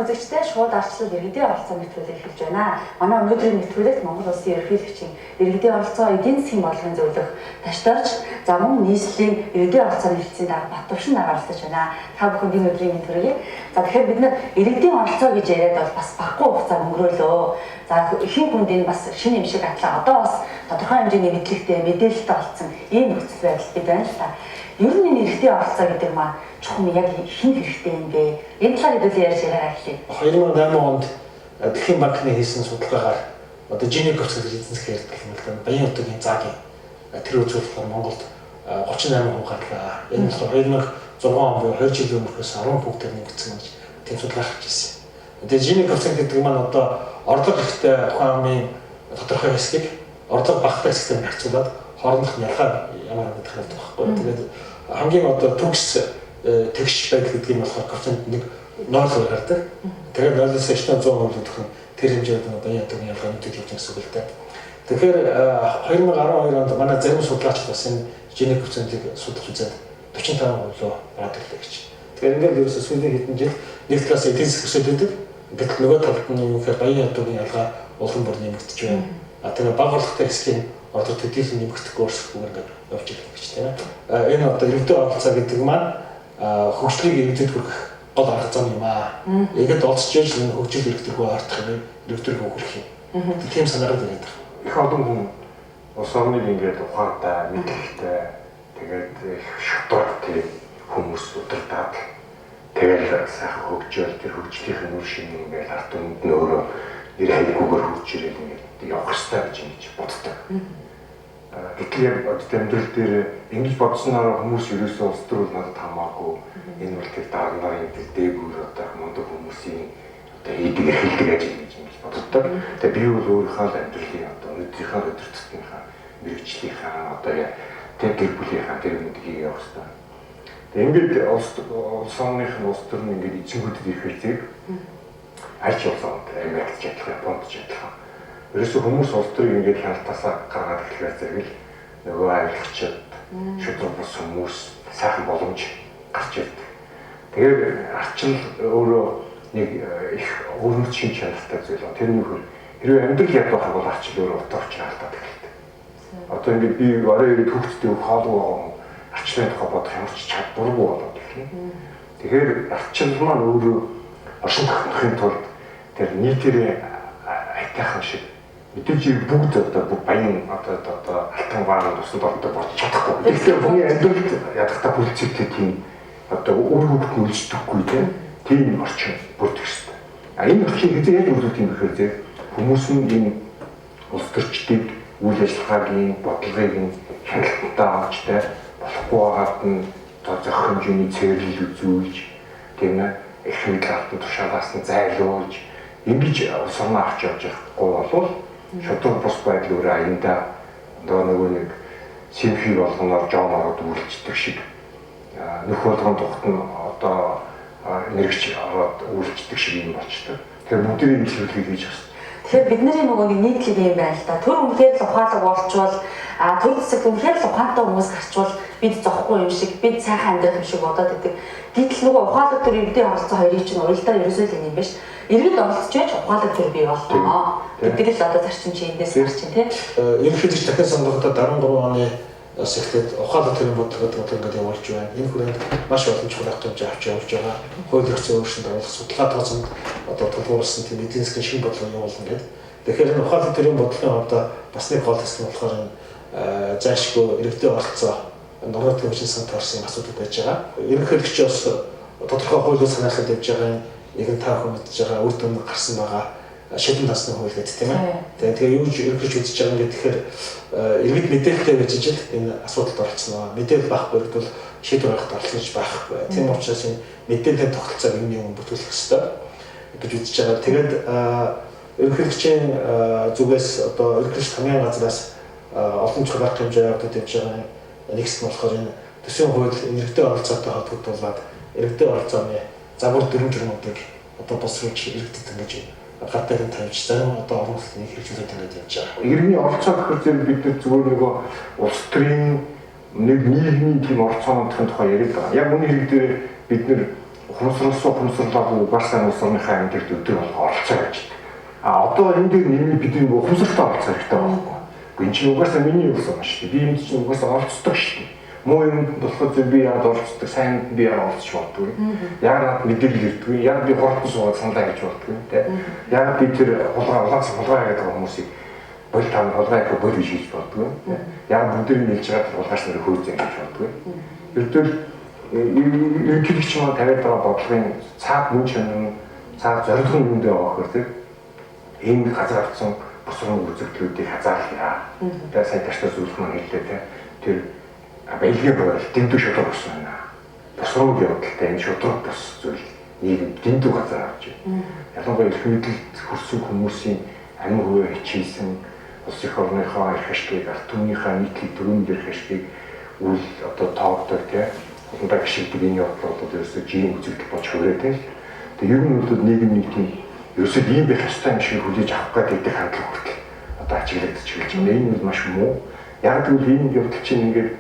сайхан үзэгчтэй шууд арчлал иргэдийн оролцоо нэвтрүүлэг эхэлж байна. Манай өнөөдрийн нэвтрүүлэгт Монгол Улсын ерөнхийлөгчийн иргэдийн оролцоо эдийн засгийн бодлогын зөвлөх Ташдорж, за мөн нийслэлийн иргэдийн оролцооны хэлтсийн дарга Баттувшин нар оролцож байна. Та бүхэнд энэ өдрийн мэнд хүргэе. За тэгэхээр бид нар иргэдийн оролцоо гэж яриад бол бас багагүй хугацаа өнгөрөөлөө. За ихэнх хүнд энэ бас шинэ юм шиг атлаа. Одоо бас тодорхой хэмжээний мэдлэгтэй, мэдээлэлтэй болсон ийм нөхцөл байдал бид байна л та. Ер нь энэ иргэдийн оролцоо гэдэг маань чухам яг хэн хэрэгтэй юм бэ? Энэ талаар хэдүүлээ ярьж яриагаа эхлэе. 2008 онд Дэлхийн банкны хийсэн судалгаагаар одоо Gini коэффициент гэж эзэн засгийн ярьдаг юм л да. Баян утгийн заагийн тэр үзүүлэлт Монголд 38% гарлаа. Энэ болохоор 2006 он буюу 2 жилийн өмнөхөөс 10 пунктээр нэмэгдсэн гэж тийм судалгаа гарч ирсэн. Тэгээ Gini коэффициент гэдэг маань одоо орлого ихтэй ухаан амын тодорхой хэсгийг орлого багатай хэсэгтэй харьцуулаад хоорондох нь ялгаа ямар нэгэн харагдах байхгүй. Тэгээд хамгийн одоо төгс тэгш байдал гэдэг нь болохоор коэффициент 1 0 гардаг. Тэгээд 0-оос 900% гэдэг нь тэр хэмжээнд одоо энэ ялгаа нэгдэж явж байгаа гэсэн үг л дээ. Тэгэхээр 2012 онд манай зарим судлаачид бас энэ Gini коэффициентийг судалж үзээд 45% руу гараад ирлээ гэж. Тэгэхээр ингээд ерөөсөө сүүлийн хэдэн жил нэг талаас эдийн засаг өсөд байдаг. Гэтэл нөгөө талд нь юу гэхээр баян ядуугийн ялгаа улам бүр нэмэгдэж байна. А тэгээ бага орлоготой хэсгийн орлого төдийлөн нэмэгдэхгүй өөрсөхгүйгээр ингээд явж ирэх гэж тийм ээ. Энэ одоо иргэдийн оролцоо гэдэг маань хөгжлийг иргэдэд хүргэх гол арга зам юм аа. Иргэд олцож иж энэ хөгжил иргэд рүү ойртох юм, иргэд рүү хүрэх юм. Тийм санаагаар яриад байгаа. Их олон хүн улс орныг ингээд ухаантай, мэдлэгтэй, тэгээд их шудраг тийм хүмүүс удирдаад тэгэл сайхан хөгжөөл тэр хөгжлийнх нь үр шим ингээд ард түмэнд нь өөрөө нэр хаяггүйгээр хурж ирээд ингээд явах ёстой гэж ингэж боддог. Гэтэл яг бодит амьдрал дээр ингэж бодсноор хүмүүс ерөөсөө улс төр бол надад хамаагүй. Энэ бол тэр дарга нарын тэр дээгүүр одоо мундаг хүмүүсийн одоо хийдэг эрхэлдэг ажил гэж ингэж боддог. Тэгээ би бол өөрийнхөө л амьдралын одоо өнөөдрийнхөө өдөр тутмынхаа мэргэжлийнхаа одоо тэр гэр бүлийнхаа тэр юмыг хийгээ явах ёстой. Тэгээ ингээд улс орных нь улс төр нь ингээд эзэнгүүдэд ирэхээр зэрэг аль ч улс орнд Америкт ч адилхан, Японд ч адилхан. Ерөөсөө хүмүүс улс төрийг ингээд хяналтаасаа гаргаад эхлэхээр зэрэг л нөгөө авилгачид, шудраг бус хүмүүс сайхан боломж гарч ирдэг. Тэгэхээр арчил өөрөө нэг их өвөрмөц шин чанартай зүйл ба. Тэр нь хэрвээ амьдрал ядуухай бол арчил өөрөө утга учир алдаад эхэлдэг. Одоо ингээд би орой ирээд хүүхдтэй хоолгүй байгаа хүн арчлын тухай бодох ямар ч чадваргүй болоод эхэлнэ. Тэгэхээр арчил маань өөрөө оршин тогтнохын тулд тэр нийтээрээ айтайхан шиг мэдээж бүгд одоо бүх баян одоо алтан ваан усанд ордог болж чадахгүй. Тэгэхээр хүний амьдралд ядахта бүлцэгтэй тийм одоо үр хөвгт нь үлддэггүй тийм орчин бүрдэх ёстой. А энэ орчин хэзээ яаж бүрдэх юм бэхээр зэрэг хүмүүс нь энэ улс төрчдийг үйл ажиллагааг бодлогыг нь хяналттай авч тэ болохгүй байгаад нь одоо зохих хэмжээний цэвэрлэл үзүүлж тийм ээ их мэдл алтан тушаалаас нь зайлуулж ингэж улс орноо авч явж явахгүй болвол шудраг бус байдал өөрөө аяндаа одоо нөгөө нэг симфи болгоноор жоом ороод үйлчдэг шиг нөх болгон тухт нь одоо нэргч ороод үйлчдэг шиг юм болчтой. Тэгэхээр бүгдийн илэрхийлэл хийж байна. Тэгэхээр бидний нөгөө нэг нийтлэг юм байна л да. Төр үнэхээр л ухаалаг болчвол төр засагт үнэхээр л ухаантай хүмүүс гарчвал бид зовхгүй юм шиг, бид сайхан амьдрах юм шиг бодоод идэг. Гэтэл нөгөө ухаалаг төр иргэдийн оролцоо хоёрыг чинь уялдаа ерөөсөө л юм биш. Иргэд оролцож байж ухаалаг төр бий болно гэдэг л одоо зарчим чи эндээс гарч чинь тий. Ерөнхийлөгч дахин сонгогдоод 13 оны бас эхлээд ухаалаг төрийн бодлого гэдэг ингээд явуулж байна. Энэ хүрээнд маш олон чухал арга хэмжээ авч явуулж байгаа. Хууль эрх зүйн өөрчлөлт оруулах судалгаа тооцонд одоо тулгуурласан тийм эдийн засгийн шинэ бодлого явуулна гэдэг. Тэгэхээр энэ ухаалаг төрийн бодлогын хувьд бас нэг гол хэсэг нь болохоор энэ зайлшгүй иргэдийн оролцоо нуруу төвчин сан таарсан асуудал байж байгаа. Ерөнхийлөгч бас тодорхой хуулиуд санаачилж явж байгаа нэг нь та бүхэн мэдж байгаа үр дүн гарсан байгаа шилэн тасны хууль гэдэг тийм ээ. Тэгээ юу ч ерөнхийдөө үзэж байгаа юм гэхээр иргэд мэдээлэлтэй байж ижил энэ асуудалд оролцсон. Мэдээлэл байхгүй иргэд бол шийдвэр гаргахад оролцож байхгүй. Тийм учраас энэ мэдээллийн тогтолцоог юм юм бүтүүлэх ёстой гэж үзэж байгаа. Тэгээд ерөнхийлөгчийн зүгээс одоо ерөнхийлөгч хамгийн газраас олон чухал арга хэмжээ явагдаж явж байгаа нэг хэсэг нь болохоор энэ төсвийн хууль иргэдийн оролцоотой холбогдуулаад иргэдийн оролцооны загвар дүрэм журмуудыг одоо босруулж иргэдэд ингэж гадаад нь тавьж зарим одоо орон нутгийн хэрэгжүүлээд ингэж явж байгаа. Иргэний оролцоо гэхээр зэрэг бид нар зүгээр нөгөө улс төрийн нэг нийгмийн тийм оролцоонуудын тухай яриад байгаа. Яг үнэ хэрэг дээр бид нар Ухамсарласан ухамсарлаагүй угаасаа улс орныхаа амьдралд өдөр болго оролцоо гэж. А одоо энэ дээр нэмээ бидний ухамсартай оролцох хэрэгтэй байхгүй. Энэ чинь угаасаа миний улс орн шүү дээ. Би энд чинь угаасаа оролцдог шүү дээ. Муу юм болоход би яагаад оролцдог, сайн би яагаад оролцож болдгүй. Яагаад надад мэдээлэл ирдэггүй, яагаад би хурдан суугаад саналаа хийж болдгүй те. Яагаад би тэр хулгай улаас хулгай хийгээд байгаа хүмүүсийг боль тань хулгай хийх боль биш хийж болдгүй. Яагаад бүгдийг нэлж байгаа тэр хулгайч нарыг хөөцөн хийж болдгүй. Ердөө ерөнхийлөгч маань тавиад байгаа бодлогын цаад мөн чанар нь цаад зорилго нь юунд байгаа гэхээр тэр ийм газар авсан бусрын үзэгдлүүдийг хазаарлаа. Тэгээ сая таштай зүйлх маань хэллээ те. Тэр баялагын хуваар дэндүү шудраг бус байна. Бусрын явдалтай энэ шудраг бус зүйл нийгэм дэндүү газар авч байна. Ялангуяа эрх мэдэлд хүрсэн хүмүүсийн амин хувиа хичээсэн улс эх орныхоо эрх ашгийг, ард түмнийхээ нийтлэг төрөнд эрх ашгийг үл одоо тоогддог те. Хулгайг гიშгдэг энэ явдал бол ерөөсөө жин үзэгдэл болж хувираад байна. Тэгээ ер нь бол нийгэм нэг тийм ерөөсөө ийм байх ёстой юм шиг хүлээж авах гэдэг хандлага хүртэл одоо ачиглагдчих эхэлж байна. Энэ бол маш муу. Яг гэвэл энэ явдал чинь ингээд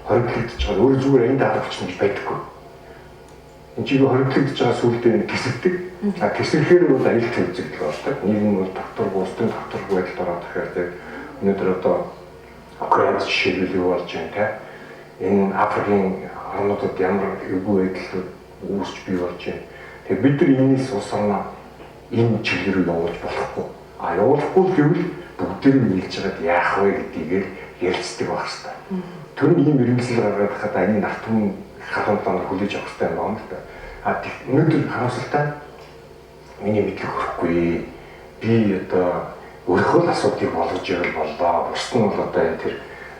хоригдлогдож байгаа. Өөр зүгээр энд арга болчихно гэж байдаггүй. Энэ чиг хоригдлогдож байгаа сүулдэ тэсэгдэг. А тэсгэхээр бол аюултай үзэгдэл болдог. Нийгэм бол тогтворгүй, улсын тогтворгүй байдалд ороод ирэхээр тэг өнөөдөр одоо Украинд жишээлбэл юу болж байна те. Энэ Африкийн орнуудад ямар эвгүй байдлууд үүсч бий болж байна. Тэгээ бид нар энэс улс орноо энэ чиглэл рүү явуулж болохгүй. А явуулахгүй гэвэл бүгдээр нь нийлж байгаад яах вэ гэдгийг ярилцдаг байх хэрэгтэй. Тэр нь ийм иргэншил гаргаад хахад энэ нарт түмэн халуун талаар хүлээж авах хэрэгтэй юм байна л да. А өнөөдөр харамсалтай миний мэдлэг хүрэхгүй. Би одоо өөрийнхөө л асуудлыг болгож ивэл боллоо. Бусд нь бол одоо энэ тэр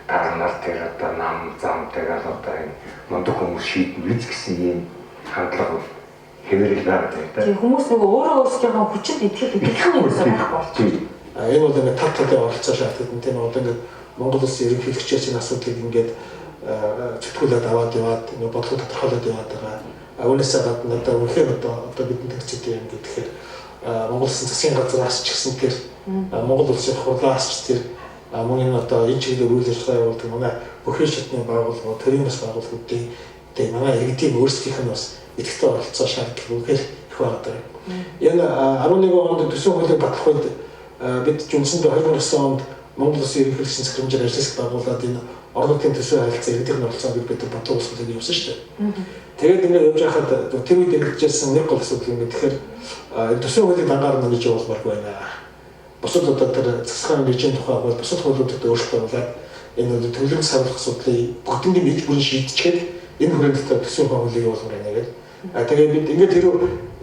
дарга нар тэр одоо нам зам тэгэл одоо энэ мундаг хүмүүс шийднэ биз гэсэн ийм хандлага бол хэвээрэл байгаа юм да. Тийм хүмүүс нөгөө өөрөө өөрсдийнхөө хүчинд итгэх итгэх юм байхгүй болчих. Энэ бол ингээд тал талын оролцоо шаардлагатай тийм одоо ингээд Монгол улсын ерөнхийлөгчөөс энэ асуудлыг ингээд зүтгүүлээд аваад яваад ингээд бодлого тодорхойлоод яваад байгаа. Үүнээсээ гадна одоо үнэхээр одоо бидний төгсөд юм гэхээр Монгол улсын засгийн газраас ч гэсэн тэр Монгол улсын хурлаас ч тэр мөн энэ одоо энэ чиглэлээр үйл ажиллагаа явуулдаг манай бүхий шатны байгууллагууд, төрийн бас байгууллагуудын тэгээ манай иргэдийн өөрсдийнх нь бас идэвхтэй оролцоо шаардлага үнэхээр их байгаа даа. Энэ 11 онд төсвийн хуулийг батлах үед бид үндсэндээ 2009 онд Монгол Улсын ерөнхийлөгчийн захирамжаар ажил хэсэг байгуулад энэ орон нутгийн төсвийн харилцаа иргэдийн оролцоог бид бодлого үүсгүүлээд явсан шүү дээ. Тэгээд ингээд явж байхад тэр үед эргэлжсэн нэг гол асуудал юм тэгэхээр энэ төсвийн хуулийг дангаар нь ингэж явуулмааргүй байна. Бусад одоо тэр засгийн режим тухай бол бусад хуулиудад өөрчлөлт оруулаад энэ төлөвлөмж сарлах асуудлыг бүгднийг нэг бүрэн шийдчихэд энэ хүрээнд төсвийн хуулийг явуулмаар байна гэдэг. Тэгээд бид ингээд тэр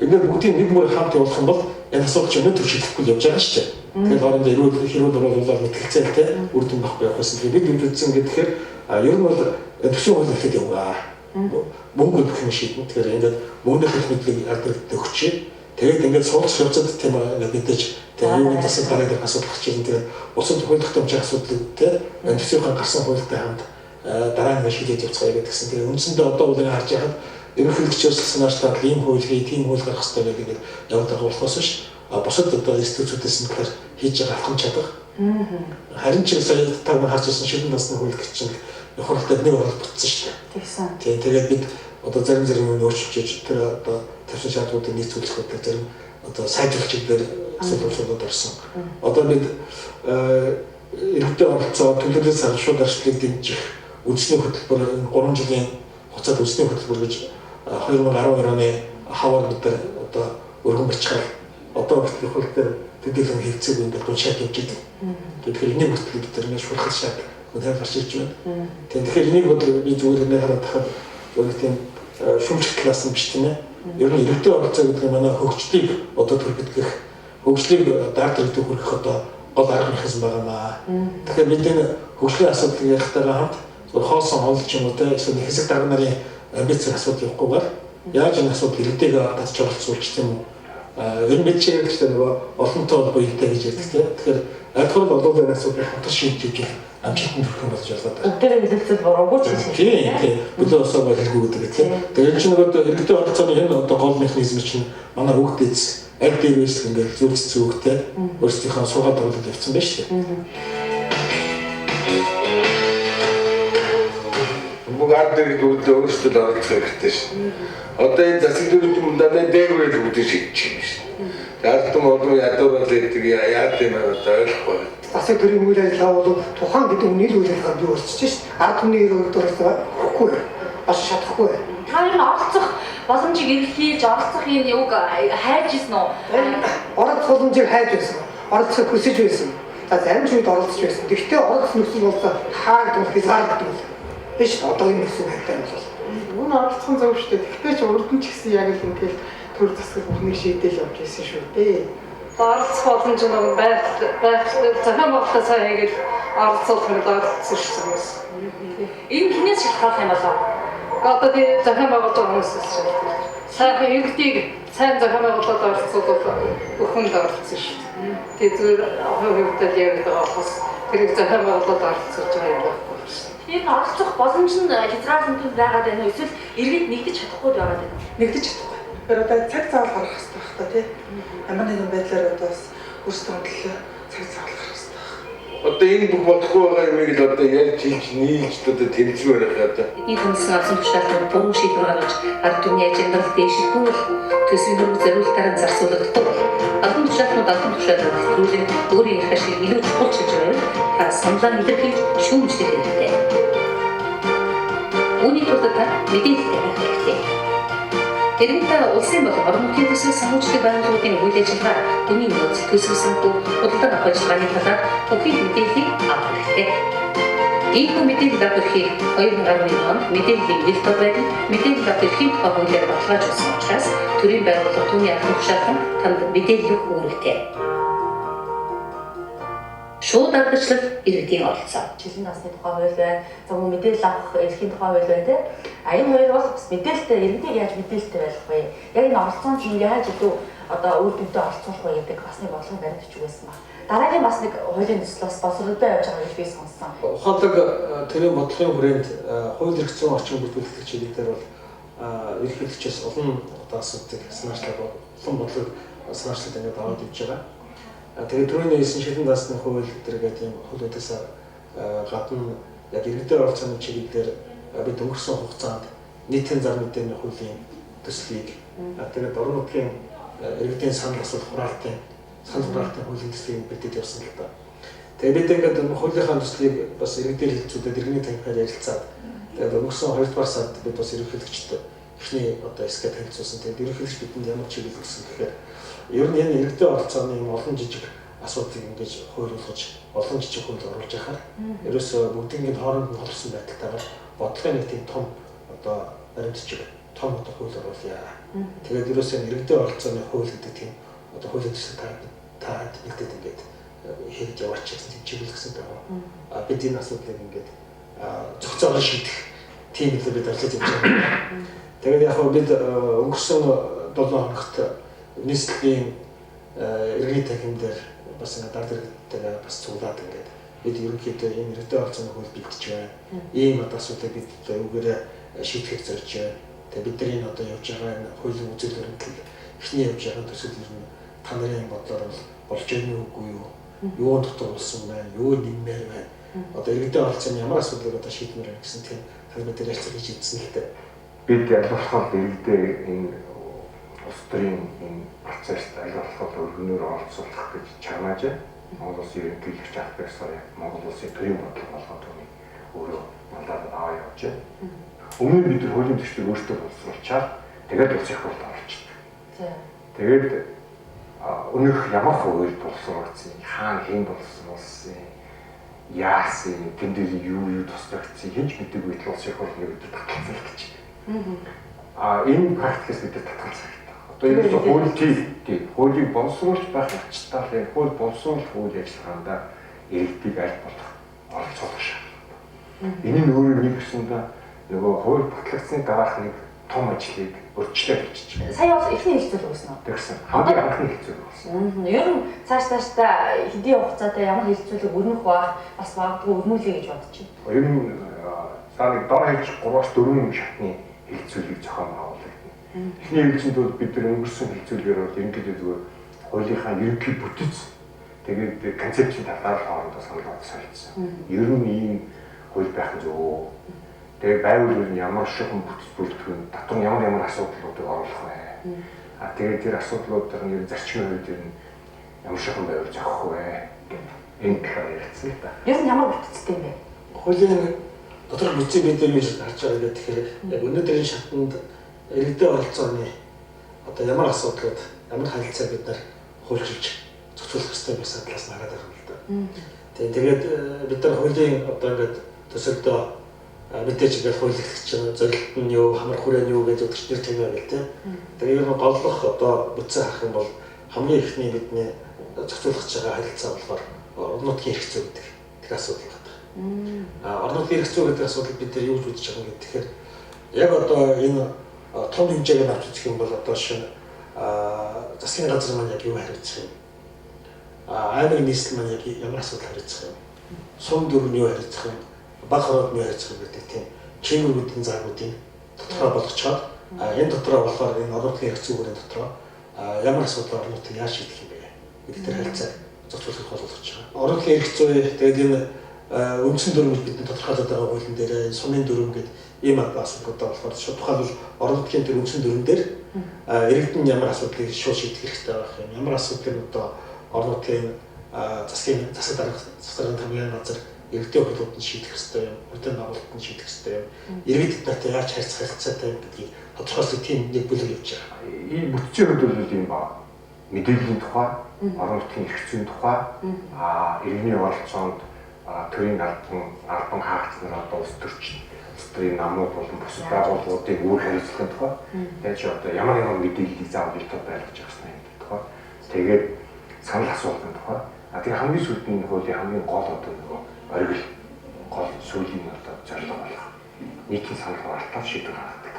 ингээд бүгдийг нэг мөр хамт явуулах юм бол энэ асуудал чинь өнөөдөр шийдэхгүй явж байгаа шүү дээ. Тэгэхээр хоорондоо эрүүл хэрүүл оруулаад мэтгэлцээлтэй үр дүн байхгүй явах байсан. Тэгээд бид юу үзсэн гэхээр ер нь бол төсвийн хууль эхлээд явгаа. Мөнгө өгөх юм шийдэн. Тэгэхээр ингээд мөнгөний хэл мэдлэг ард иргэдэд өгчээ. Тэгээд ингээд суулгах явцад тийм ингээд мэдээж тэгээд юуны засаг дараа дэх асуудал гарч ирэн. Тэгээд улсын хууль тогтоомжийн асуудлыг тийм төсвийнхээ гарсан хуультай хамт дараа нь шийдээд явцгаая гэдгсэн. Тэгээд үндсэндээ одоо бол ингээд харж байхад ерөнхийлөгчөөс санаачлаад ийм хууль хий, тийм хууль гаргах хэрэгтэй гэдэг ингээд яваад байгаа болохоос биш. Бусад одоо институтүүдээс нь тэгэхээр хийж байгаа алхам чадах. Харин ч сая та нар харж ирсэн шүлэн насны хууль гэж чинь хуралдаад нэг орол бүтсэн шүү дээ. Тэгсэн. Тийм тэгээд бид одоо зарим зарим юм өөрчилж тэр одоо тавьсан шаардлагуудыг нийцүүлэх гэдэг зарим одоо сайжруулах чиглэлээр асуудлууд орсон. Одоо бид иргэдийн оролцоо төлөвлөлт сар шууд арчлалыг дэмжих үндэсний хөтөлбөр 3 жилийн хугацаанд үндэсний хөтөлбөр гэж 2012 оны хавар бид нар одоо өргөн барьчихаар одоо хүртэл хууль дээр төдийлөн хэрэгцээгүй ингээд гуншаад явж идэг. Тэгэхээр энийг хүртэл бид нар ингээд шуурхах шаардлага үнээр гарч ирж байна. Тэгэхээр энийг бол би зүгээр ингээд хараад тахад зүгээр тийм шүүмжлэх талаас нь биш тийм ээ. Ер нь иргэдийн оролцоо гэдэг нь манай хөгжлийг одоо төрөлгөх, хөгжлийг дард иргэдэд хүргэх одоо гол арга механизм байгаа маа. Тэгэхээр бид энэ хөгжлийн асуудлыг ярихтайгаа хамт зүгээр хоосон онол ч юм уу те эсвэл хэсэг дарга нарын амбицийн асуудал явахгүйгээр яаж энэ асуудал иргэдийг татж оролцуулж тийм үү. Ер нь бид чи ярьдаг чинь нөгөө олонтоо бол буянтай гэж ярьдаг те. Тэгэхээр альхаар болов энэ асуудлыг хамтар шийдэж ижил амжилтанд хүрэх юм болж ялгаад байна. Бүгдээрээ хэлэлцэл буруугүй ч гэж. Тийм тийм. Бүлээ усаа бол хэлгүй гэдэг тийм. Тэгэхээр энэ чинь нөгөө иргэдийн оролцооны энэ одоо гол механизм чинь манай хүүхдээс аль дээрээс ингээд зүрх цэцүүгтэй өөрсдийнхөө суугаад тоглоод явцсан байж шүү дээ. Бүх ард иргэд бүгд өөрсдөө л оролцох хэрэгтэй шин. Одоо энэ засаг дүрм юм дандаа дээгүүрээ бүгдийг шийдчих юм шин. Ард түмэн улам ядуурал идэг яад юм аа одоо ойлгохгүй. Засаг төрийн үйл ажиллагаа бол тухайн гэдэг үний үйл ажиллагаа бий болчихж шин. Ард түмний эрх мэдэл өгөхгүй бас чадахгүй. Та ер нь оролцох боломжийг эрхэлж оролцох энэ юг хайж ирсэн үү? Оролцох боломжийг хайж байсан. Оролцохыг хүсэж байсан. За зарим ч үед оролцож байсан. Гэхдээ оролцох нөхцөл болцоо хаагдвал хязгаарлагдвал биш одоогийн нөхцөл байдал бол. Үн оролцох нь зөв шүү дээ. Гэхдээ ч урд нь ч гэсэн яг л ингээл төр засаг бүхнийг шийдэл явж байсан шүү дээ. Оролцох боломж нь байх зохион байгуулалтаа сайн хийгээл оролцох нь оролцсон шүү хүмүүс. Энэ хинээс шалтгаалах юм болов? Одоо тий зохион байгуулж байгаа хүмүүсээс шалтгаалж. Сайхан иргэдийг сайн зохион байгуулалтад оролцуулбал бүхэнд оролцсон шүү дээ. Тий зүгээр хувь хувьдаа яриад байгаа болохоос тэрийг зохион байгуулалтад оролцуулж байгаа юм байхгүй шүү. Энэ оролцох боломж нь хязгаарлалтанд байгаад байна уу? Эсвэл иргэд нэгдэж чадахгүй байгаад байна уу? Нэгдэж чадахгүй. Тэгэхээр одоо цаг заавал гаргах хэрэгтэй байх та тий. Ямар нэгэн байдлаар одоо бас өөрсдөө төлөө цаг заавал гаргах хэрэгтэй байх. Одоо энэ бүх болохгүй байгаа юмыг л одоо ярьж хэлж нийлж одоо тэмцмээр байх одоо. Эдний хүнсэн олсон тушаалтанд буруу шийдвэр гаргаж ард түмний ажил амьдрал дээшилгүй бол төсвийн хөрөнгө зориулалтаар нь зарцуулагдахгүй бол албан тушаалтнууд албан тушаалаар нэвтрүүлэн өөрийн эрх ашиг илүү чухалчилж байвал та саналаа илэрхийлж шүүмжлэх хэрэгтэй. Үүний тулд та мэдээлэлтэй байх хэрэгтэй. Тэрний та улсын болон орон нутгийн төсвийн санхүүжилтийн байгууллагуудын үйл ажиллагаа, үнийн нөөц, төсөв санхүү, худалдан авах ажиллагааны талаар бүхий мэдээллийг авах хэрэгтэй. Ийхүү мэдээлэл авах эрхийг 2011 онд мэдээллийн нэлт тод байдал, мэдээлэл авах эрхийн тухай хуулиар баталгаажуулсан учраас төрийн байгууллага түүний албан тушаалтан танд мэдээлэл өгөх үүрэгтэй. Шууд аргачлал иргэдийн оролцоо. Шилэн дансны тухай хууль байна. За мөн мэдээлэл авах эрхийн тухай хууль байна тий. А энэ хоёр бол бас мэдээлэлтэй иргэдийг яаж мэдээлэлтэй байх вэ? Яг энэ оролцоонд чинь яаж илүү одоо үр дүнтэй оролцуулах вэ гэдэг бас нэг бодлого баримт бичиг байсан ба. Дараагийн бас нэг хуулийн төсөл бас боловсролтой явж байгаа гэж би сонссон. Ухаалаг төрийн бодлогын хүрээнд хууль эрх зүйн орчин бүрдүүлэх чиглэлээр бол ерөнхийлөгчөөс олон одоо асуудлыг санаачлаад олон бодлого санаачлаад ингээд аваад явж байгаа. Тэгээд түрүүний хэлсэн шилэн дансны хууль зэрэг тийм хуулиудаас гадна яг иргэдийн оролцооны чиглэлээр бид өнгөрсөн хугацаанд нийтийн зар мэдээний хуулийн төслийг тэгээд орон нутгийн иргэдийн санал асуулт хураалтын санал хураалтын хуулийн төслийг бэлдээд явсан л да. Тэгээд бид ингээд хуулийнхаа төслийг бас иргэдээр хэлцүүлээд иргэний танхимаар ярилцаад тэгээд өнгөрсөн 2 дугаар сард бид бас ерөнхийлөгчд эхний одоо эсгээ танилцуулсан. Тэгээд ерөнхийлөгч бидэнд ямар чиглэл өгсөн гэхээр ер нь энэ иргэдийн оролцооны юм олон жижиг асуудлыг ингэж хуулиулгаж олон жижиг хууль оруулж яхаар ерөөсөө бүгднийг хооронд нь холбосон байдалтайгаар бодлогын нэг тийм том одоо баримт бичиг том одоо хууль оруулъя. Тэгээд ерөөсөө иргэдийн оролцооны хууль гэдэг тийм одоо хуулийн төсөл та бэлдээд ингээд хийж яваач гэсэн чиглэл гэсэн дагуу бид энэ асуудлыг ингээд зохицоогоо шийдэх тийм хэлээр бид ажиллаж явж байгаа. Тэгээд яг хөө бид өнгөрсөн 7 хоногт нийслэлийн иргэний танхим дээр бас ингээд ард иргэдтэйгээ бас цуглаад ингээд бид ерөнхийдөө ийм иргэдийн оролцооны хууль бэлдэж байна. Ийм одоо асуудлыг бид одоо үүгээрээ шийдэхийг зорж байна. Тэгээд бид нар энэ одоо явж байгаа энэ хуулийн үзэл баримтлал эхний явж байгаа төсөл ер нь та нарын бодлоор бол болж байгаа юм үгүй юу? Юу дотор болсон байна? Юу нэммээр байна? Одоо иргэдийн оролцооны ямар асуудлыг одоо шийдмээр байна гэсэн тийм талбай дээр ярилцлага хийж идсэн л дээ. Бид аль болохоор иргэдээ энэ улс төрийн энэ процесст аль болохоор өргөнөөр оролцуулах гэж чармааж байна. Монгол улсын ерөнхийлөгч аль бисаар яг Монгол улсын төрийн бодлого болгоод түүнийг өөрөө мандат аваа явж байна. Өмнө нь бид нар хуулийн төслийг өөрсдөө боловсруулчаад тэгээд улсын их хурлд оруулчихдаг. Тэгээд өмнөх ямар хууль боловсруулсан, хаана хэн боловсруулсан, яасан, тэн дээр юу туслагдсан хэн ч мэдээгүй л улсын их хурл нэг өдөр татгалзсан л гэж. Энэ практикээс бид нар татгалзах хэрэгтэй. Одоо ерөөсөө хууль тий хуулийг боловсруулж байх учиртай л энэ хууль боловсруулах үйл ажиллагаанд иргэдийг аль болох оролцуулах шаардлагатай. Энэ нь өөрөө нэг гэсэндээ нөгөө хууль батлагдсаны дараах нэг том ажлыг өрчлөө болчихж байгаа. Сая бол эхний хэлцүүлэг өгсөн үү? Тэгсэн. Хамгийн анхны хэлцүүлэг болсон. Ер нь цааш цаашдаа хэдийн хугацаатай ямар хэлцүүлэг өрнөх байх бас магадгүй өрнүүлэе гэж бодож байна. Ер нь за нэг дор хаяж 3-4 шатны хэлцүүлгийг зохион байгуулагдана. Эхний хэлцэнд бол бид нар өнгөрсөн хэлцүүлгээр бол ерөнхийдөө зүгээр хуулийнхаа ерөнхий бүтэц тэгээд концепцийн талаар хоорондоо санал солилцсон. Ер нь ийм хууль байх нь зөв. Тэгээ байвал ер нь ямар шугам бүтц бүртгэн дотор нь ямар ямар асуудлуудыг оруулах вэ? А тэгээд тэр асуудлуудын ер нь зарчмын хувьд ер нь ямар шугам байвал зохих вэ гэдэг энэ талаар ярилцсан л да. Ер нь ямар бүтцтэй юм бэ? Хуулийн доторх бүтцийг бид нар юу харж байгаа гэдэг тэгэхээр яг өнөөдрийн шатанд иргэдийн оролцооны одоо ямар асуудлууд, ямар харилцаа бид нар хуульчилж зохицуулах ёстой байсан талаас нь хараад байгаа юм л да. Тэгээд бид нар хуулийн одоо ингээд төсөлдөө мэдээж ингээд хууль эрхлэгч чинь зорилт нь юу, хамар хүрээ нь юу гэж өдөрч нэр тэмээ гэл тэ. Тэгээд ер нь голлох одоо бүтцээ харах юм бол хамгийн эхний бидний зохицуулах гэж байгаа харилцаа болохоор орон нутгийн эрх зүй гэдэг тэр асуудал байна. Орон нутгийн эрх зүй гэдэг асуудал бид нар юу гэж үзэж байгаа юм гэхээр яг одоо энэ том хэмжээгээр авч үзэх юм бол одоо шинэ засгийн газар маань яг юу хариуцах юм? Аймаг нийслэл маань яг ямар асуудал хариуцах юм? Сум дүр нь юу хариуцах юм? Баг хороод нь юу хариуцах юм гэдэг тийм чийгүүрүүдийн заагуудыг тодорхой болгочоод энэ дотроо болохоор энэ орон нутгийн эрх зүйн дотроо ямар асуудал орон нутгийг яаж шийдэх юм бэ гэдэг тэр харилцааг зохицуулах болгож байгаа. Орон нутгийн эрх зүй тэгээд энэ үндсэн дүрм гэж бидний тодорхойлоод байгаа хуулийн дээр энэ сумын дүрм гэдэг ийм асуудлуудаа болохоор тухайлбал орон нутгийн тэр үндсэн дүрм дээр иргэдэн ямар асуудлыг шууд шийдэх хэрэгтэй байх юм, ямар асуудлыг одоо орон нутгийн засгийн засаг дарга засгийн хамгийн газар иргэдийн хурлууд нь шийдэх хэрэгтэй юм, хурлын дагуулт нь шийдэх хэрэгтэй юм, иргэд нартай яаж харьцах харилцаатай юм гэдгийг тодорхойлох тийм нэг бүлэг явж байгаа. Ийм бүтцийн хувьд бол ийм ба мэдээллийн тухай, орон нутгийн эрх зүйн тухай, иргэний оролцоонд төрийн албан хаагч нар одоо улс төрч, улс төрийн намууд болон бусад байгууллагуудыг үр хариуцлагын тухай, тэгээд чи одоо ямар ямар мэдээллийг заавал ил тод байлгаж явах хэрэгтэй юм тухай, тэгээд санал асуултын тухай. Тэгээ хамгийн сүүлд нь хуулийн хамгийн гол одоо нөгөө оргил гол сүүлийн одоо зорилго болох нийтийн санал хураалтаар шийдвэр гаргадаг.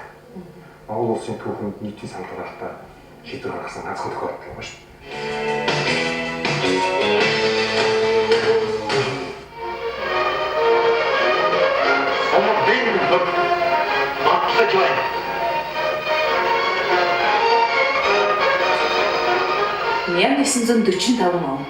Монгол улсын түүхэнд нийтийн санал хураалтаар шийдвэр гаргасан ганцхан тохиолдол байгаа шүү дээ. Батлаж байна. 1945 он.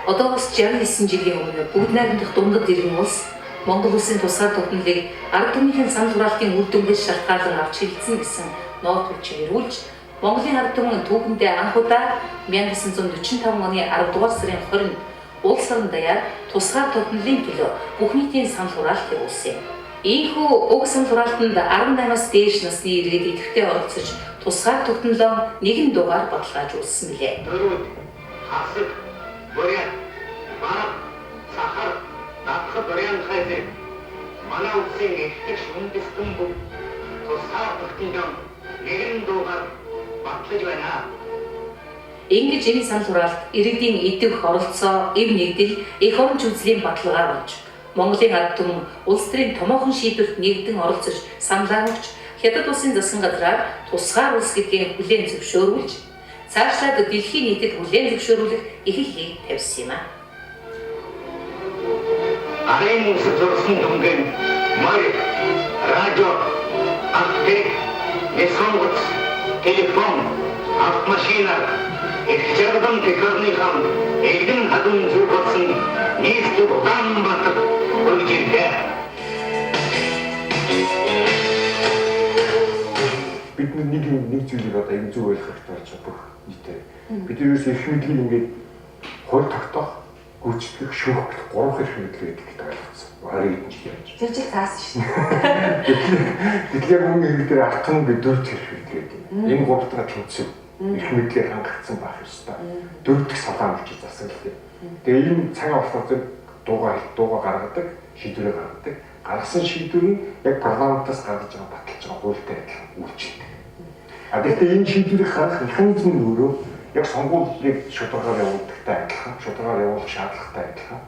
Одоогоос 69 жилийн өмнө бүгд найрамдах дундад иргэн улс Монгол улсын тусгаар тогтнолыг ард түмнийхэн санал хураалтын үр дүнгээс шалтгаалan авч хэлсэн гэсэн ноот хүчин эргүүлж Монголын ард түмэн түүхэндээ анх удаа 1945 оны 10 дугаар сарын 20-нд улс орон даяар тусгаар тогтнолын төлөө бүх нийтийн санал хураалт явуулсан юм. Ийхүү уг санал хураалтанд 18-аас дээш насны иргэд идэвхтэй оролцож тусгаар тогтнолоо нэгэн дугаар баталгаажуулсан билээ. Дөрүүд, хасаг, бурят, бараг, сахар, датхад урянхайзыг манай улсын эрхтгч үндэстэн бүх тусгаар тогтнолоо нэгэн дугаар батлаж байна. Ингэж энэ санал хураалт иргэдийн идэвх оролцоо, эв нэгдэл, эх оронч үзлийн баталгаа болж Монголын ард түмэн улс төрийн томоохон шийдвэрт нэгдэн оролцож саналаа өгч Хятад улсын засгийн газраар тусгаар улс гэдгийг хүлээн зөвшөөрүүлж цаашлаад дэлхийн нийтэд хүлээн зөвшөөрүүлэх эрхийг тавьсан юм а. Арын зурсан дүнгийн морь, радио, аптек, нисонгоц, телефон, автомашина, их жарган техникам элгэн хадам зүг болсон нийслэг Улаанбаатар хүргэж ирлээ. Бид нэг зүйлийг одоо энэ зөв ойлгох хэрэгтэй болж байгаа бүх нийтээр. Бид ерөөсөө эрх мэдлийг ингээд хууль тогтоох, гүйцэтгэх, шүүх гэх гурван эрх мэдэл байдаг гэдээ ойлгоцсон. 20 хэдэн жил явж. Тэр жил цаасан шүү дээ. Гэтэл яг үнэн хэрэг дээр ард түмэн бид дөрөв эрх мэдэл байдаг. Энэ гурав дахь тэнцв. Эрх мэдлээр хангагдсан байх ёстой. Дөрөв дэх салаа мөчиж засаглал. Тэгээ энэ цаг болохоор зөв дууга гаргадаг, шийдвэрээ гаргадаг. Гаргасан шийдвэр нь яг парламентаас гаргаж байгаа баталж байгаа хуультай адилхан үйлчилдэг. А гэхдээ энэ шийдвэрийг гаргах механизм нь өөрөө яг сонгуулийг шударгаар явуулдагтай адилхан, шударгаар явуулах шаардлагатай адилхан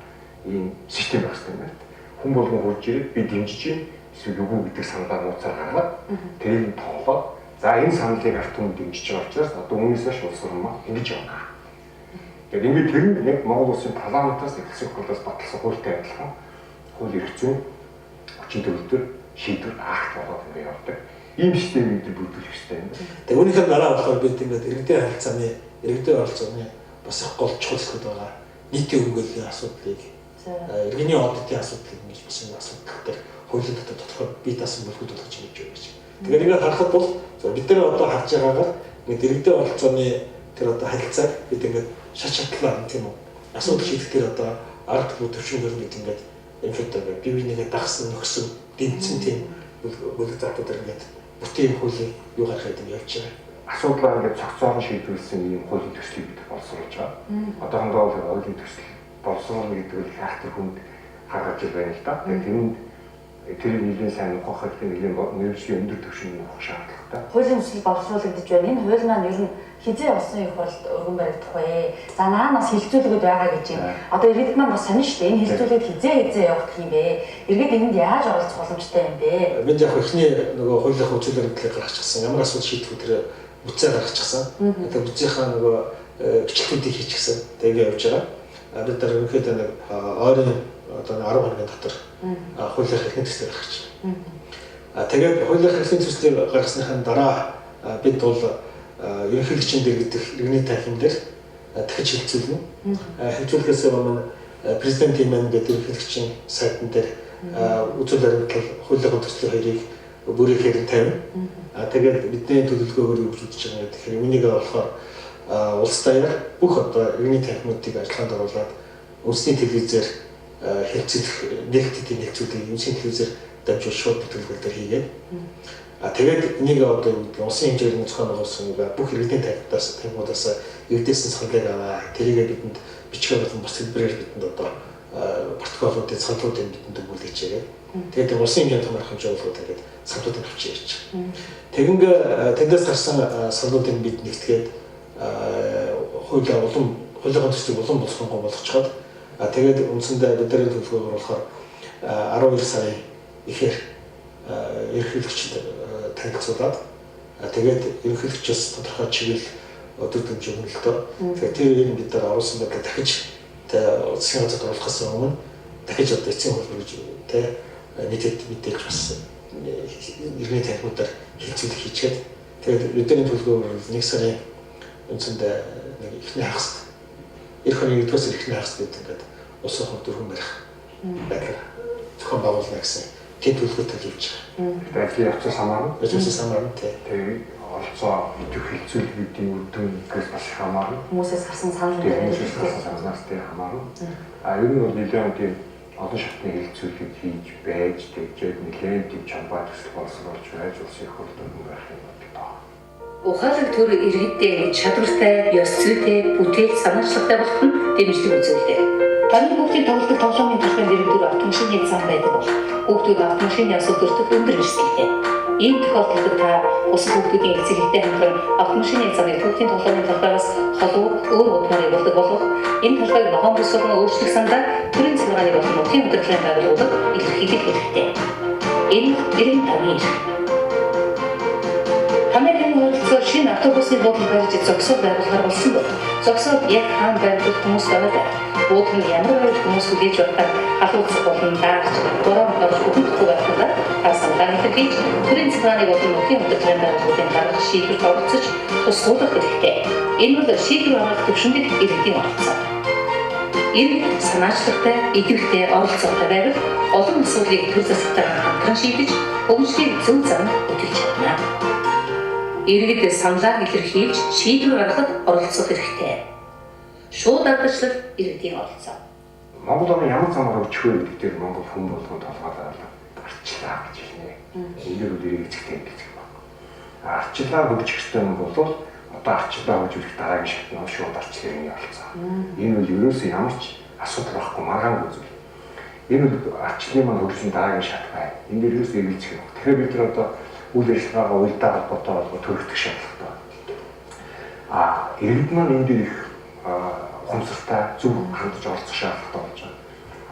ийм систем байх хэрэгтэй юм байна. Хүн болгон хурж ирээд би дэмжиж чинь эсвэл үгүй гэдэг саналаа нууцаар гаргаад тэрийг тоолоод за энэ саналыг ард түмэн дэмжиж байгаа учраас одоо үүнээс хойш улс орн маань ингэж явна. Тэгээд ингээд тэр нь яг Монгол улсын парламентаас эхлэх хурлаас баталсан хуультай адилхан хууль эрх зүйн хүчин төгөлдөр шийдвэр акт болоод ингээд явдаг. Ийм системийг бид бүрдүүлэх хэрэгтэй юм байна. Тэгээ үүнийхээ дараа болохоор бид ингээд иргэдийн харилцааны, иргэдийн оролцооны бас их гол чухал хэсгүүд байгаа. Нийтийн өмгөөллийн асуудлыг, иргэний аудитын асуудлыг ингэж бас энэ асуудал дээр хуулийн дотор тодорхой бие даасан бүлгүүд болгож ингэж юу гэж. Тэгэхээр ингээд харахад бол бид нар одоо харж байгаагаар ингээд иргэдийн оролцооны тэр одоо харилцааг бид ингээд шат шатлаа тийм үү. Асуудал шийдэх тэр одоо арга түлхүү төвшингээр бид ингээд ерөнхийдөө бие бинийгээ дагсан, нөхсөн, дэмцэн тийм бүлэг заатуудаар ингээд бүтэн юм хуулийн юу гаргахад юм явж байгаа. Асуудлаа ингээд цогцоор нь шийдвэрлэсэн ийм хуулийн төслийг бид боловсруулж байгаа. Одоохондоо бол хуулийн төсөл боловсруулна гэдэг нь их айхтар хүнд гаргаж ир байна л да. Тэгээд тэр нэлийн сайн ухах хэрэгтэй, нэлийн мэргэжлийн өндөр түвшинд ухах шаардлагатай. Хуулийн төсөл боловсруулагдаж байна. Энэ хууль маань ер нь хэзээ улсын их хурлд өргөн баригдах вэ? За наа нас хилцүүлгүүд байгаа гэж юм. Одоо иргэд маань бас сонин шүү дээ. Энэ хилцүүлгүүд хэзээ явагдах юм бэ? Иргэд энэнд яаж оролцох боломжтой юм бэ? Бид яг эхний нөгөө хуулийн үзүүлэлт баримтлалыг гаргачихсан. Ямар асуудал шийдэх вэ тэр бүтцээ гаргачихсан. Тэгээ бүтцийнхаа нөгөө бичлэгүүдийг хийчихсэн. Тэгээ явж байгаа. Бид нар ерөнхийдөө нэг ойрын одоо 10 хоногийн дотор хуулийн хэрхэн төслийг гаргаж байна. Тэгээд хуулийн хэрхэн төслийг гаргасныхаа дараа бид бол ерөнхийлөгчийн дээр гэдэг иргэний танхим дээр дахиж хилцүүлнэ. Хилцүүлэхээс өмнө президентийн маань гэдэг ерөнхийлөгчийн сайтн дээр үзүүл баримтлал хуулийн төслийн хоёрыг бүрээхээр нь тавина. Тэгээд бидний төлөвлөгөөгөөр юу гэж үзэж байгаа юм тэгэхээр үүнийг болохоор улс даяар бүх одоо иргэний танхимуудыг ажиллагаанд оруулаад үндэсний телевизээр хэлцүүлэх нээлттэй хэлцүүлгийг үндэсний телевизээр дамжуул шууд төлөвлөгөө дээр хийгээд тэгээд энийг одоо юу гэдэг улсын хэмжээний зохион байгуулсан юугаа бүх иргэдийн танхимуудаас эвдээсэн саналыг аваа. Тэрийгээ бидэнд бичгээр болон бус хэлбэрээр бидэнд одоо протоколуудын саналуудыг бидэнд өгүүлээч яриад. Тэгээд улсын хэмжээнд том арга хэмжээ болгоод ингээд саналуудыг авч ярьж. Тэгингээ тэндээс гарсан саналуудыг бид нэгтгээд хуулийн улам хуулийн төслийг улам боловсронгуй болгочход тэгээд үндсэндээ бидний төлөвлөгөөгөөр болохоор 12 сарын ихээр ерөнхийлөгчд танилцуулаад тэгээд ерөнхийлөгчөөс тодорхой чиглэл өдөр төвч өгнө л доо. Тэгэхээр тэр үеийг бид нар оруулсан байдлаа дахиж засгийн газарт оруулахаас өмнө дахиж одоо эцсийн хөлбөр гэж нийтэд мэдээлж бас иргэний танхимуудаар хэлцүүлэх хийчихэд тэгээд бидний төлөвлөгөөр 1 сарын үндсэндээ нэг эхний хагаст эх оны 1-р сар эхний хагаст бид ингээд улсын хувьд дөрвөн барих байдлаар зохион байгуулна гэсэн тийм төлөвлөгөөтэй явж байгаа. Тэгээд ажлын явцаас хамаарна. Ажлын хамаарна тий. Тэгээд оролцоо идэвх хилцүүлгүүдийн үр дүнгээс бас их хамаарна. Хүмүүсээс гарсан санал дээр хүмүүсээс гарсан саналаас тий хамаарна. А ер нь бол нэлээд тийм олон шатны хилцүүлгийг хийж байж тэгжээд нэлээд тийм чамбай төсөл боловсруулж байж улсын их хурлд өргөн байх юм боддог. Ухаалаг төр иргэдээ чадвартай, ёс зүйтэй, бүтээл санаачлагтай болох нь дэмжлэг үзүүлдэг. Таны хүүхдийн тоглодог тоглоомын талбайн дэргэдүүр автомашины зам байдаг бол хүүхдүүд автомашины асуудал өртөх өндөр эрсдэлтэй. Ийм тохиолдолд та бусад хүүхдүүдийн эцэг эхтэй хамтран автомашины замыг хүүхдийн тоглоомын талбайгаас холуу өөр удмаар явуулдаг болох энэ талбайг ногоон бүс болон өөрчлөх сандаа төрийн захиргааны болон нутгийн удирдлагын байгууллагууд илэрхийлэх хэрэгтэй. Энэ иргэн таны эрх. Танай ойролцоо шинэ автобусны буудлын барьж зогсоол байгуулахар болсон бол зогсоол яг хаана баригдах хүмүүс байгаа. Буудлын ямар байвал хүмүүс хүлээж авахар халууцах болон даарч бороо орж өгөхгүй байх тулд та саналаа илэрхийлж төрийн захиргааны болон нутгийн удирдлагын байгууллагын гаргах шийдвэрт оролцож тусгуулах хэрэгтэй. Энэ бол шийдвэр гаргах түвшинд иргэдийн оролцоо. Иргэд санаачлагтай, идэвхтэй оролцоотой байвал олон асуудлыг төр засагтайгаа хамтран шийдэж хөгжлийн зөв замд хөтөлж чадна. Иргэд саналаа илэрхийлж шийдвэр гаргахад оролцох хэрэгтэй. Шууд ардчлал иргэдийн оролцоо. Монгол орн ямар замаар хөгжих вэ гэдэг дээр Монгол хүн болгон толгойлоо арчлаа гэж хэлнэ. Энэ дээр үл эргэцэгтэй гэж байна. Арчлаа хөгжих ёстой юм бол одоо арчлаа хөгжүүлэх дараагийн шат нь шууд арчлал иргэний оролцоо. Энэ үл ерөөсөө ямар ч асуудал байхгүй маргаангүй зүйл. Энэ үл арчлалын маань хөгжлийн дараагийн шат байна. Энэ дээр ерөөсөө эргэлзэх юм. Тэгэхээр бид нар одоо үйл ажиллагаагаа уялдаа холбоотой болгож төрөгдөх шаардлагатай. А иргэд маань энэ дээр их ухамсартай зөв хандаж оролцох шаардлагатай болж байгаа.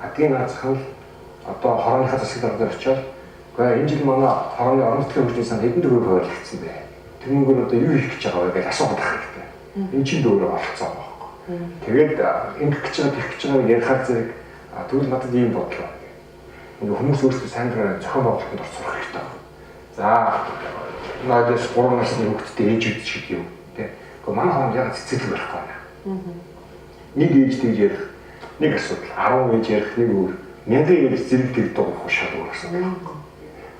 Адгийн наазах нь одоо хорооныхаа засаг дарга дээр очиод үгүй энэ жил манай хорооны орон нутгийн хөгжлийн сан хэдэн төгрөг хуваарлагдсан бэ? Тэр мөнгөөр одоо юу хийх гэж байгаа вэ гэж асуух хэрэгтэй. Энэ чинь өөрөө оролцоо байхгүй. Тэгээд ингэх гэж байгаа тэгэх гэж байгааг ярихаар зэрэг тэгвэл надад ийм бодлоо байна. Ингээ хүмүүс өөрсдөө сайн дураар зохион байгуулалтанд оролцох хэрэгтэй байна. За надаас 3 насны хүүхэдтэй ээж үүд ч гэдэг юм тий. Гэхдээ манай хооронд яг цэцэрлэг барихгүй байна. Нэг ээж тэгж ярих нэг асуудал, 10 ээж ярих нэг өөр. Мянган ирэх зэрэг тэгдэг байгаа шал өөр асуудал.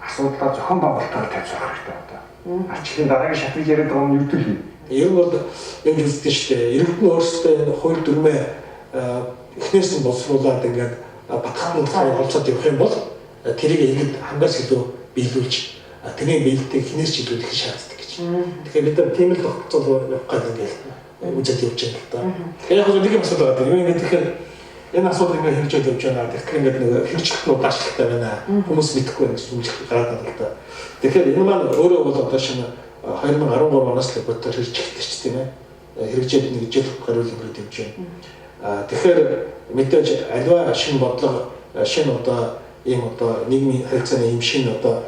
Асуудлаа зохион байгуулалтаар тавьж хэрэгтэй одоо. Арчлалын дараагийн шатыг яриад байгаа нь юу гэдэг юм? Ер нь бол ингэж үздэг шүү дээ. Иргэд нь өөрсдөө энэ хууль дүрмээ эхнээс нь боловсруулад ингээд батхан холцоод явах юм бол тэрийг иргэд хангаас илүү биелүүлж тэрний биелэлтийг хинээс ч илүү их шаарддаг гэж. Тэгэхээр бид нар тийм л тогтцол явах гэдэг ингээд үзэл явж байна л да. Тэгэхээр яг нэг юм асуудал байгаа. Юу ингээд тэгэхээр энэ асуудал ингээд хэрэгжээд явж байна. Тэгэхээр ингээд нэг хэрэгжих нь удаашралтай байна. Хүмүүс мэдэхгүй байна гэж үнэлэх гараад байна л да. Тэгэхээр энэ маань өөрөө бол одоо шинэ 2013 оноос л бодтоор хэрэгжих ч тийм ээ. Хэрэгжээд нэг жил гаруй өнгөрөөд явж байна. Тэгэхээр мэдээж аливаа шинэ бодлого, шинэ одоо ийм одоо нийгмийн харилцааны ийм шинэ одоо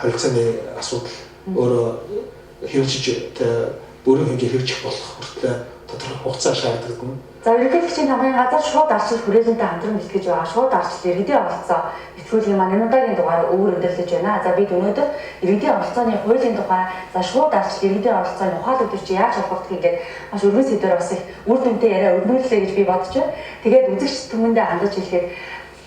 харилцааны асуудал өөрөө хэрэгжиж бүрэн хэмжээ хэрэгжих болох хүртлээр тодорхой хугацаа шаардлагатай. За ерөнхийлөгчийн намын газар шууд арчил хүрээлэнтэй хамтран бэлтгэж байгаа шууд арчил иргэдийн оролцоо нэвтрүүлгийн маань энэ удаагийн дугаар үүр өндөрлөж байна. За бид өнөөдөр иргэдийн оролцооны хуулийн тухай, за шууд арчил иргэдийн оролцооны ухаал өдөр чи яаж холбогдох юм гээд маш өргөн сэдвээр бас их үр дүнтэй яриа өрнүүллээ гэж би бодож байна. Тэгээд үзэгч түмэндээ хандаж хэлэхэд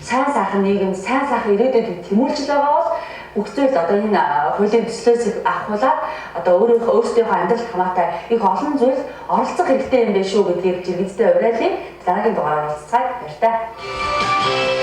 сайн сайхан нийгэм, сайн сайхан ирээдүйд тэмүүлжил байгаа бол бүх зүйл одоо энэ хуулийн төслөөс авахуулаад одоо өөрийнхөө өөрсдийнхөө амьдралд хамаатай их олон зүйл оролцох хэрэгтэй юм байна шүү гэдгийг жиргэдтэй уриалъя. Дараагийн дугаараар уулзцгаая. Баяртай.